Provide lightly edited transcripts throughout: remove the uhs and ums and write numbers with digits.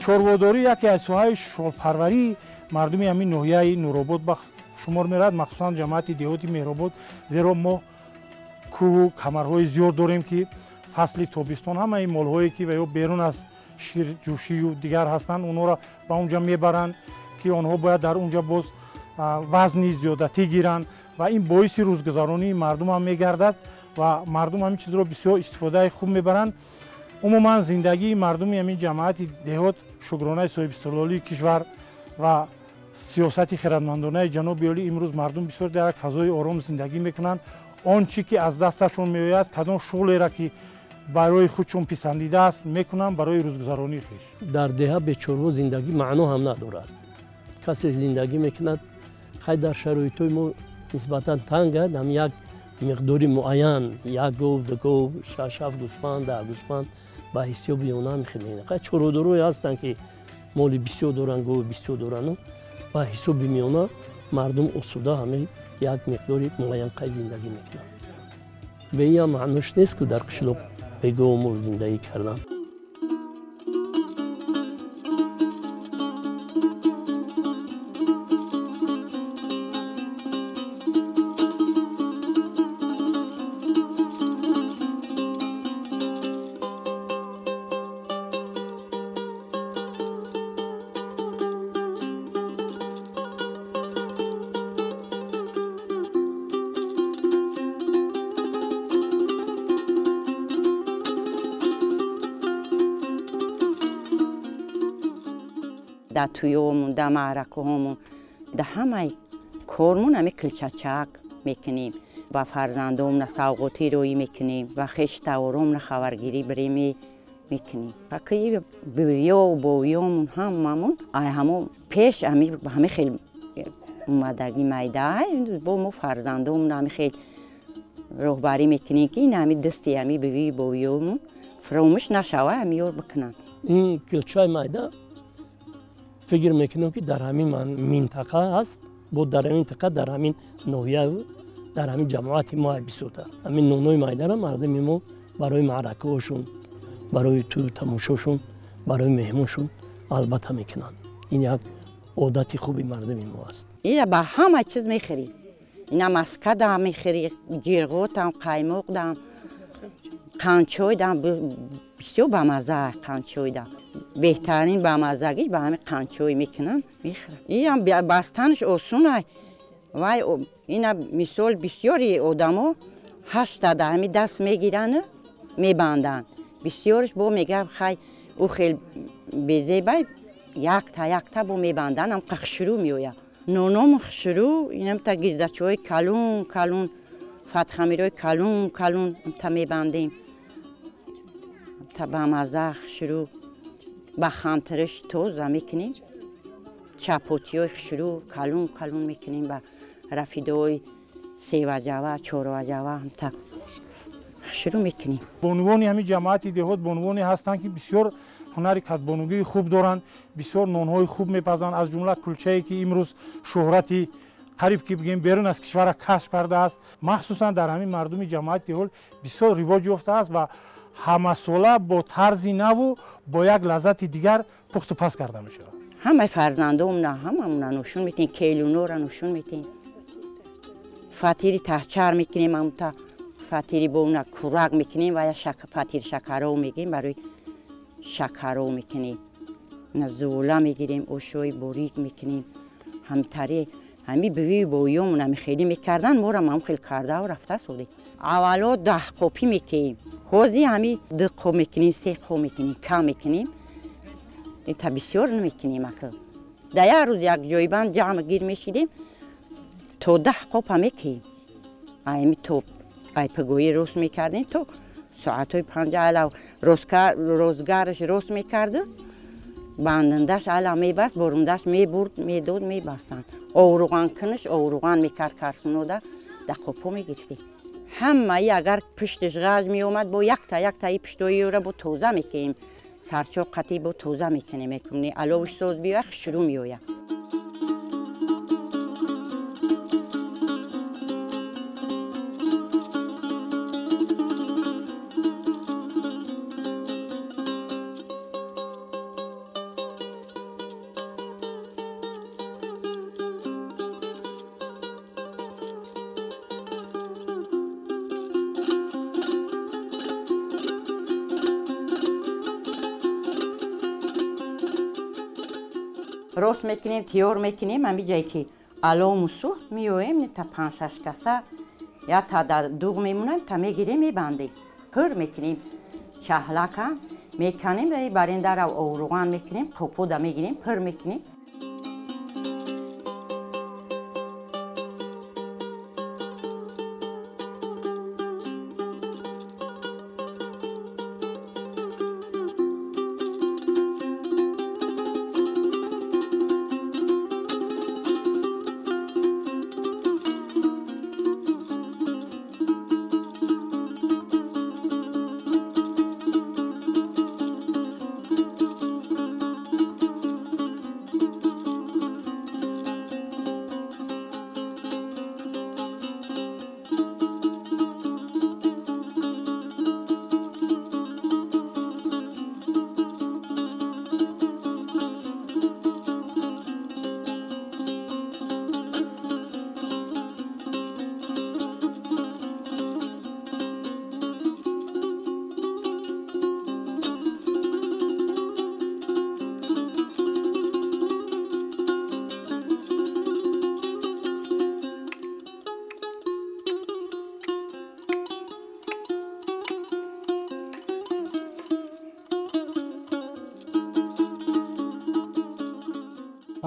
Чорводорӣ яке аз соҳаи шолпарварии мардуми ҳамин ноҳияи Нуробод ба шумор меравад, махсусан ҷамоати деҳоти Меҳробод, зеро мо кӯҳу камарҳои зиёд дорем, ки фасли тобистон ҳамаи молҳое ки ва ё берун аз ширҷӯшию дигар ҳастанд, онҳоро ба онҷа мебаранд, ки онҳо бояд дар онҷа боз вазни зиёдатӣ гиранд ва ин боиси рӯзгузаронии мардум ҳам мегардад ва мардум ҳамин чизро бисёр истифодаи хуб мебаранд. Умуман зиндагии мардуми ҳамин ҷамоати деҳот шукронаи соҳибистиқлолии кишвар ва сиёсати хирадмандонаи ҷаноби олӣ имрӯз мардум бисёр дар як фазои ором зиндагӣ мекунанд. Он чӣ ки аз дасташон меояд, кадом шуғлеро ки барои худшон писандида аст, мекунанд барои рӯзгузаронии хеш. Дар деҳа бечорво зиндагӣ маъно ҳам надорад. Касе зиндагӣ мекунад, хай дар шароитҳои мо нисбатан танг аст, ҳам як миқдори муайян, як гов, ду гов, шаш ҳафт гӯспанд, 10 гӯспанд ба ҳисоби онҳо мехӯранд. Хай чорводорое ҳастанд, ки моли бисёр доранд, гови бисёр доранд, ба ҳисоби миёна мардум осуда ҳамин як миқдори муайян қай зиндагӣ мекунанд. Бе ин ҳам маънош нест, ки дар қишлоқ бе гову мол зиндагӣ кардан. Дар тӯёмон, дар маъракаҳомон, дар ҳамаи кормон ҳами килчачак мекунем, ба фарзандомна савғотӣ роӣ мекунем, ба хештаворомна хабаргирӣ биреми мекунем. Фақи бивиёву бовиёмон ҳамамон ай ҳамо пеш ҳами хел омадагӣ майдаай, бо мо фарзандомна ҳами хел роҳбарӣ мекунем, ки ин ҳами дасти ҳами бивию бовиёмон фаромӯш нашава, ҳами ёр бикунанд. Ин килчаи майда фикр мекунам, ки дар ҳамин минтақа ҳаст, бо дар ҳамин минтақа, дар ҳамин ноҳия, дар ҳамин ҷамоати мо бисёртар. Ҳамин нонои майдара мардуми мо барои маъракаҳошон, барои тӯю тамошошон, барои меҳмоншон албатта мекунанд. Ин як одати хуби мардуми мо аст. Ина ба ҳама чиз мехӯрӣ. Ина маскадам мехӯрӣ, ҷирғотам, қаймоқдам, қанчойдам, бисёр бамаза қанчойдам. Беҳтарин бамазагиш ба ҳамин қанчой мекунанд, мехӯранд. Инам бастанаш осон ай. Вай ина мисол бисёри одамо 8та да ҳамин даст мегиранд, мебанданд. Бисёриш бо мегӯяд, хай ӯ хел безебай, якта якта бо мебанданд, ҳам хушрӯ меояд. Ноном хушрӯ, инам та гирдачаҳои калон калон, фатхамирои калон калон та мебандем. Та бамаза хушрӯ, ба хамтириш тоза мекунем. Чапотиҳои хушрӯ калон калон мекунем, ба рафидои севаҷава, чорваҷава ҳамта хушрӯ мекунем. Бонувони ҳамин ҷамоати деҳот бонувоне ҳастанд, ки бисёр ҳунари кадбонугии хуб доранд, бисёр нонҳои хуб мепазанд, аз ҷумла кулчае ки имрӯз шӯҳрати қариб ки бигем берун аз кишварро касб кардааст. Махсусан дар ҳамин мардуми ҷамоати деҳот бисёр ривоҷ ёфтааст ва ҳамасола бо тарзи наву бо як лаззати дигар пухту паз карда мешавад. Ҳамаи фарзандомна, ҳамамона нушон метиҳем, келунора нушон метиҳем. Фатири таҳчар мекунем, ҳамта фатири бона курак мекунем ва я фатири шакаро мегирем, барои шакаро мекунем. На зула мегирем, ошои борик мекунем. Ҳамтари ҳами бивию боёмон ҳами хеле мекардан, моро ҳам хел кардау рафта содем. Аввало 10 қопӣ мекунем, ҳозир ҳами 2 қоп мекунем, 3 қоп мекунем, кам мекунем. Та бисёр намекунем ака. Дар як рӯз як ҷойбанд ҷамъ гир мешидем, то 10 қопа мекунем. Ами то айпагоӣ рост мекардем, то соатҳои 5 ала розгараш рост мекард, бандандаш ала мебаст, борундаш мебурд, медод, мебастанд. Овруған кунаш, овруған мекард карсунода, дар қопҳо мегирифтем. Ҳамаи агар пушташ ғаж меомад, бо якта яктаи пуштоиёра бо тоза мекунем. Сарчоқ қатӣ бо тоза мекунем, мекунем. Аловш соз биёяд, хушрӯ меояд. Рост мекунем, тиёр мекунем, ҳами ҷае ки алому сӯхт меоем, та 5-6 каса я та дар дуғ мемонем, та мегирем, мебандем, пур мекунем, чаҳлака меканем, бариндаро овруған мекунем, қопода мегирем, пур мекунем.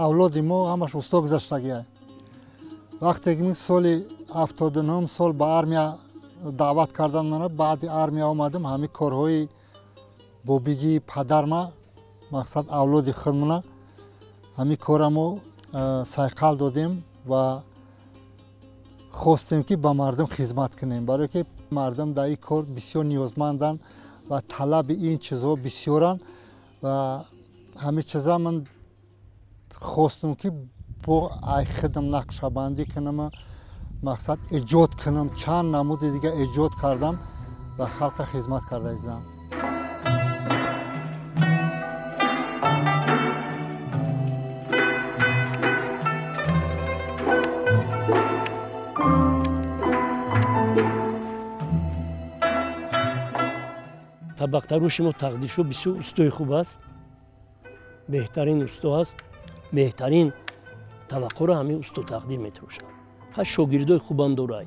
Авлоди мо ҳамаш усто гузаштагия. Вақте ки соли 79 сол ба армия даъват кардан, баъди армия омадам, ҳамин корҳои бобигии падарма, мақсад авлоди худмона, ҳамин кора мо сайқал додем ва хостем ки ба мардум хизмат кунем, барое ки мардум дар ин кор бисёр ниёзманданд ва талаби ин чизҳо бисёранд ва ҳамин чиза ман хостум ки бо ай хидм нақшабандӣ кунам, мақсад эҷод кунам, чанд намуди дига эҷод кардам ва халқа хизмат карда издам. Табақтароши мо тақдиршо бисёр устои хуб аст, беҳтарин усто аст, беҳтарин таваққуро ҳамин усто тақдир метарошад. Ха шогирдои хубам дорай,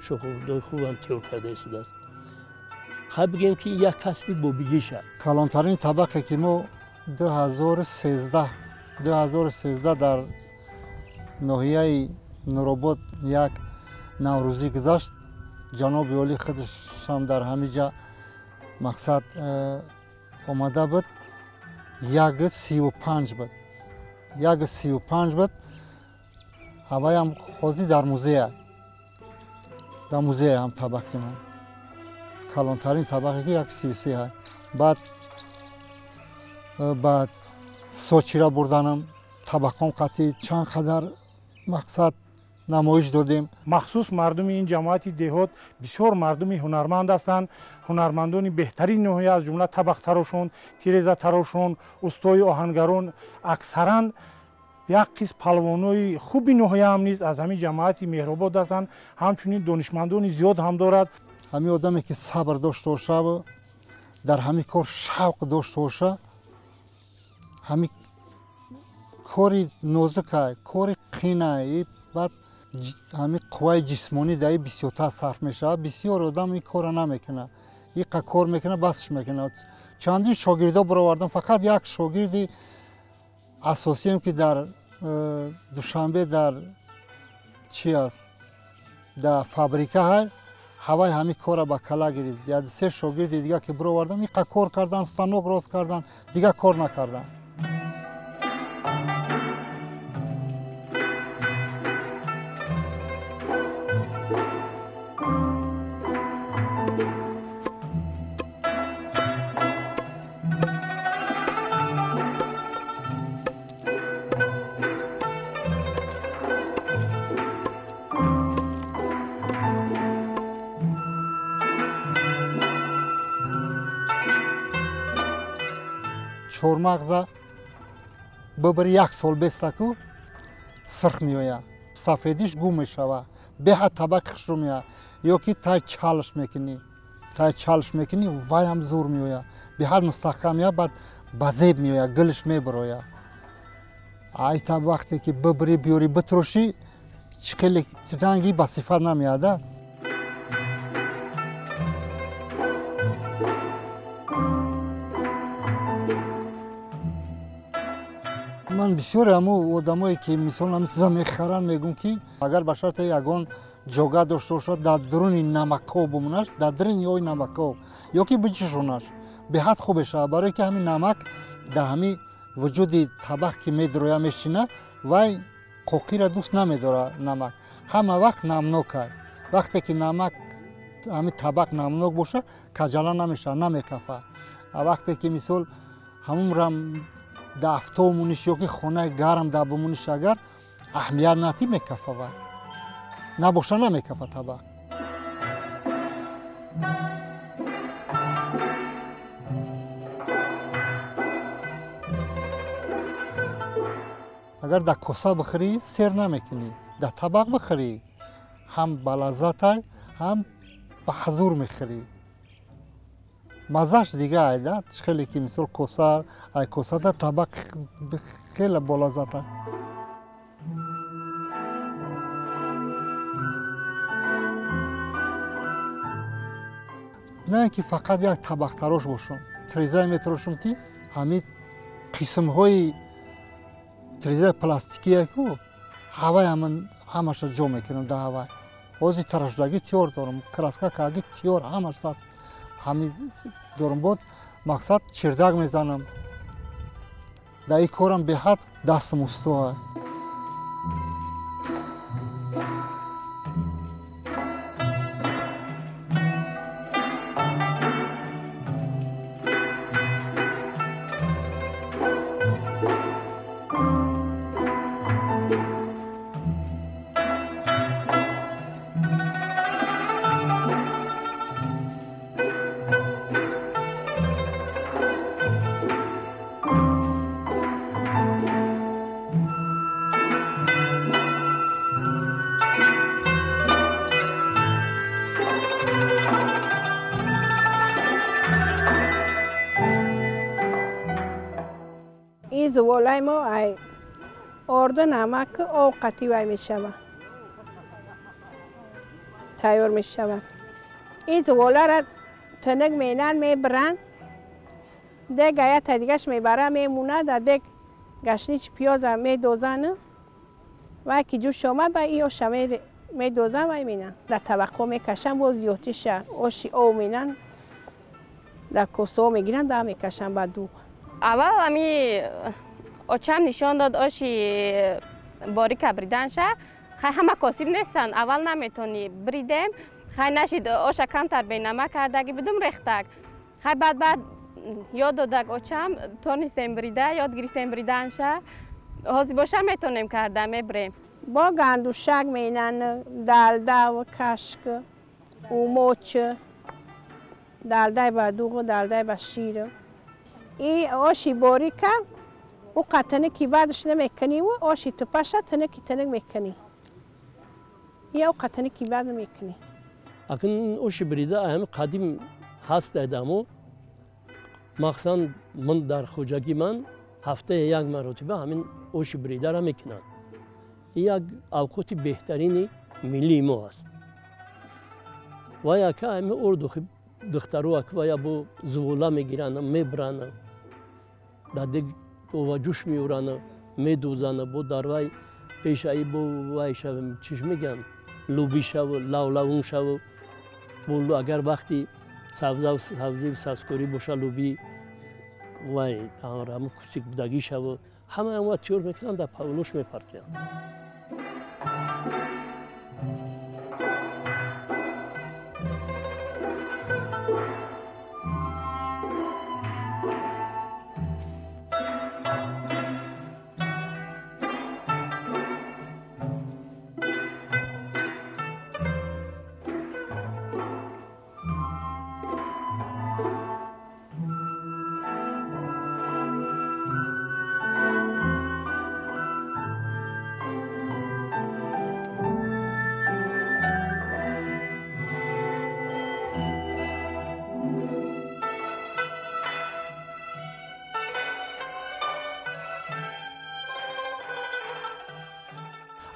шогирдои хубам тиёр карда истодааст. Ха бигем ки як касби бобигиша. Калонтарин табақе ки мо 2013 дар ноҳияи Нуробод як наврӯзӣ гузашт, ҷаноби олӣ худашам дар ҳамин ҷа мақсад омада буд, 1,35 буд. 1,35 буд. Ҳаваям ҳозир дар музея. Дар музея ҳам табақи ман. Калонтарин табақе ки 1,33 ҳай. Баъд ба Сочира бурданам, табақон қатъи чанд қадар мақсад намоиш додем. Махсус мардуми ин ҷамоати деҳот бисёр мардуми ҳунарманд ҳастанд. Ҳунармандони беҳтарин ноҳия, аз ҷумла табақтарошон, тирезатарошон, устои оҳангарон, аксаран як қисм палвонои хуби ноҳия ҳам низ аз ҳамин ҷамоати Меҳробод ҳастанд. Ҳамчунин донишмандони зиёд ҳам дорад. Ҳамин одаме ки сабр дошта боша, дар ҳамин кор шавқ дошта боша, ҳамин кори нозука, кори қина, баъд ҳамин қувваи ҷисмонӣ дар ин бисёртар сарф мешавад. Бисёр одам ин корро намекунад, иқа кор мекунад, басш мекунад. Чандин шогирдо баровардам, фақат як шогирди асосием ки дар Душанбе дар чи аст, дар фабрика ҳай, ҳавай ҳамин корро ба кала гирифт. Як се шогирди дига ки баровардам, иқа кор кардан, станок рост кардан, дига кор накардан. Чормағза бибир як сол бестаку сирх меояд, сафедиш гум мешавад, беҳад табақи хушрӯ меояд. Ё ки тай чалш мекунӣ, тай чалш мекунӣ, вайам зур меояд, беҳад мустаҳкам меояд, баъд ба зеб меояд, гилш мебирояд. Айта вақте ки бибирӣ биёрӣ битрошӣ, хеле ранги ба сифат намеяда. Ман бисёре ҳамо одамое ки мисол ҳамин чиза мехаранд, мегӯм ки агар ба шарте ягон ҷога дошта бошад, дар дуруни намакҳо бимонаш, дар дуруни ои намакҳо ё ки бичишонаш, беҳад хуб мешавад, барое ки ҳамин намак дар ҳамин вуҷуди табақ ки медроя мешина, вай қоқиро дӯст намедорад. Намак ҳама вақт намнок аст. Вақте ки намак ҳамин табақ намнок бошад, каҷала намешавад, намекафад. Вақте ки мисол ҳамунрам дар афтоб муниш ё ки хонаи гарм дар бимониш, агар аҳамият натӣ, мекафа, вай набоша намекафа табақ. Агар дар коса бихӯрӣ, сер намекунӣ, дар табақ бихӯрӣ, ҳам ба лаззатай, ҳам ба ҳазур мехӯрӣ, маззаш дига айда. Хеле ки мисол коса, ай косада табақ хеле болаззата. На ин ки фақат як табақтарош бошам, трезае метарошам, ки ҳамин қисмҳои трезаи пластикие ку ҳавай ҳамаша ҷо мекунам дар ҳавай. Ҳозир тарошдагӣ тиёр дорам, краска кардаги тиёр, ҳамаш ҳамин дорам. Бод мақсад чердак мезанам. Дар ин корам беҳад дастам устоа. Зуволаи мо ай орду, намак, об қатӣ вай мешавад, тайёр мешавад. Ин зуволаро тинак менан, мебиранд, дег ая дигаш мебара, мемонад дар дег, гашнич, пиёза медозанд, вай ки ҷӯш омад, ба и оша медозанд, вай менанд, дар табақҳо мекашанд, боз зиёдтиша оши об менанд, дар косаҳо мегиранд, да мекашанд ба дуғ. Аввал ами очам нишон дод оши борика бриданша. Хай, ҳама косиб нестанд, аввал наметонӣ, бридем, хай нашид, оша камтар бенамак кардаги бидум, рехтак. Хай, баъд баъд ёд додак очам, тонистем брида, ёд гирифтем бриданша. Ҳозир боша метонем карда, мебирем. Бо гандушак менан, далдав, кашк, умоч, далдай ба дуғу, далдай ба шир. И оши борика ӯ қатанаки баъдаш намекуниву оши тупаша тинаки тинак мекунӣ, я ӯ қатанаки баъд намекунӣ. Акун оши брида ҳами қадим ҳаст адамо, махсусан ман дар хоҷагӣ ман ҳафтаи як маротиба ҳамин оши бридаро мекунанд. Ин як авқоти беҳтарини миллии мо аст. Ва яка ҳами орду духтаро ва бо зувола мегиранд, мебиранд, дар дег ова ҷӯш меоранд, медӯзанд, бо дар вай пешаи бо вай шав, чиш мегӯянд, лӯбӣ шав, лавлавун шав, бо агар вақти сабзав, сабзӣ, сабзкорӣ боша, лӯбӣ вай ҳамун кусик будагӣ шав, ҳамаи ва тиёр мекунанд, дар павлош мепартоянд.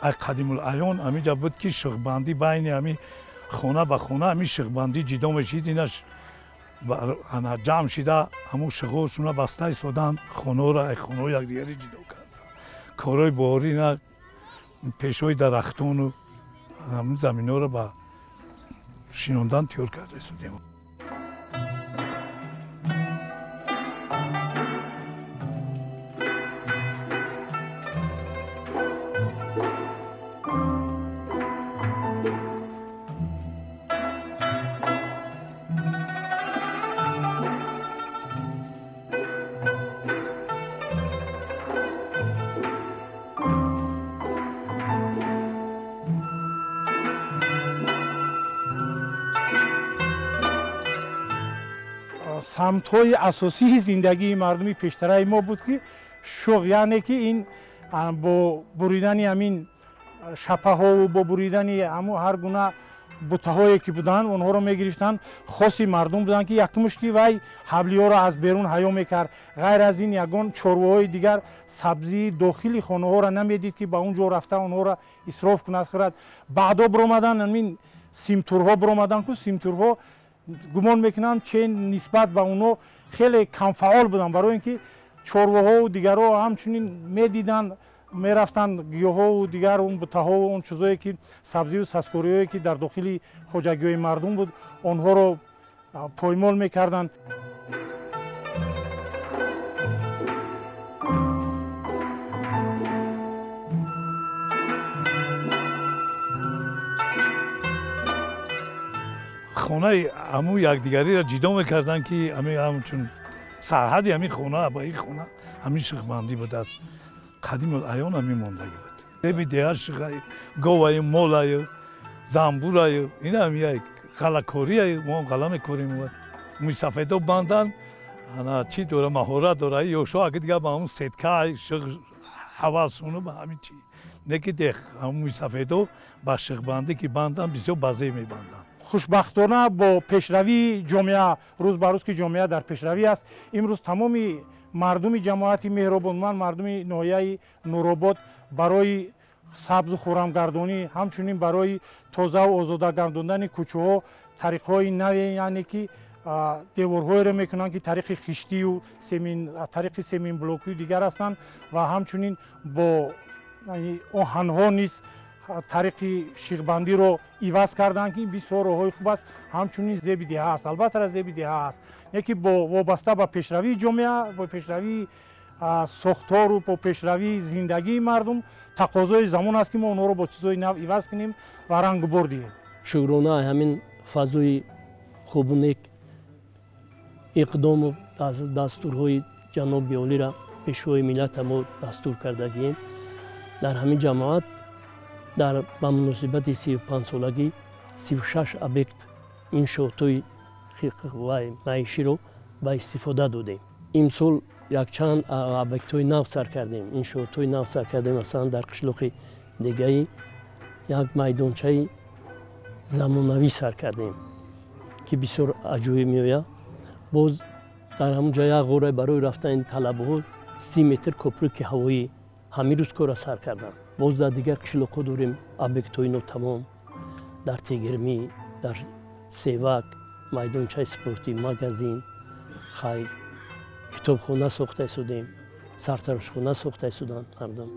Ай қадимулайён ҳамиҷа буд ки шиғбандӣ байни ҳами хона ба хона ҳами шиғбандӣ ҷидо мешид. Инаш ҷамъ шида ҳамун шиғошуна баста истодан, хонаро ай хонаҳо якдигари ҷидо кардан. Корҳои баҳорӣ ина пешҳои дарахтону ҳамун заминҳоро ба шинондан тиёр карда истодем. Самтҳои асосии зиндагии мардуми пештараи мо буд ки шуғ, яъне ки ин бо буридани ҳамин шапаҳову бо буридани ҳар гуна бутаҳое ки буданд, онҳоро мегирифтанд, хоси мардум буданд ки якумш ки вай ҳаблиҳоро аз берун ҳаё мекард. Ғайр аз ин ягон чорвоҳои дигар сабзии дохили хонаҳоро намедид ки ба он ҷо рафта онҳоро исроф кунад, хӯрад. Баъдо биромадан ҳамин симтурҳо биромадан ку симтурҳо гумон мекунам че нисбат ба онҳо хеле камфаъол буданд, барои ин ки чорвоҳову дигарҳо ҳамчунин медиданд, мерафтанд гиёҳову дигар он бутаҳову он чизое ки сабзию сазкориҳое ки дар дохили хоҷагиҳои мардум буд, онҳоро поймол мекарданд. Хонаи ҳамун якдигариро ҷидо мекарданд ки ҳамчун сарҳади ҳамин хона ба ин хона ҳамин шиғбандӣ будааст. Қадимулайён ҳамин мондагӣ буд. Деби деҳа шиғаю, говаю, молаю, занбураю, ин ҳам як ғалакорию, мо ғала мекорем. Мӯйсафедо бандан, чӣ дора, маҳорат дора, ёшо аги дига ба ҳамун сетка шиғ ҳавасуну ба ҳамин чӣ. Не ки дех ҳамун мӯйсафедо ба шиғбандӣ ки бандан бисёр базеъ мебанданд. Хушбахтона бо пешравии ҷомеа, рӯз ба рӯз ки ҷомеа дар пешравӣ аст, имрӯз тамоми мардуми ҷамоати Меҳробод, ман мардуми ноҳияи Нуробод барои сабзу хӯрамгардонӣ, ҳамчунин барои тозаву озода гардондани кӯчаҳо тариқҳои наве, яъне ки деворҳоеро мекунанд ки тариқи хиштию тариқи семинблокию дигар ҳастанд ва ҳамчунин бо оҳанҳо низ тариқи шиғбандиро иваз карданд ки бисёр роҳҳои хуб аст. Ҳамчунин зеби деҳа аст, албатта зеби деҳа аст, не ки бо вобаста ба пешравии ҷомеа, бо пешравии сохтору бо пешравии зиндагии мардум тақозои замон аст ки мо онҳоро бо чизҳои нав иваз кунем ва рангубор диҳем. Шукрона ҳамин фазои хубу нек иқдому дастурҳои ҷаноби олиро пешвои миллата мо дастур кардагием. Дар ҳамин ҷамоат дар ба муносибати 35-солагӣ 36 объект иншоотҳои маиширо ба истифода додем. Имсол якчанд объектҳои нав сар кардем, иншоотҳои нав сар кардем. Масалан, дар қишлоқи дегаи як майдончаи замонавӣ сар кардем ки бисёр аҷоиб меояд. Боз дар ҳамон ҷо як ғора барои рафтани талабаҳо 30 метр копруки ҳавоӣ ҳамин рӯз кора сар кардам. Боз дар дигар қишлоқҳо дорем объектҳои нотамом, дар Тегермӣ, дар Севак, майдончаи спортӣ, магазин, хайр, китобхона сохта истодем, сартарошхона сохта истоданд мардум.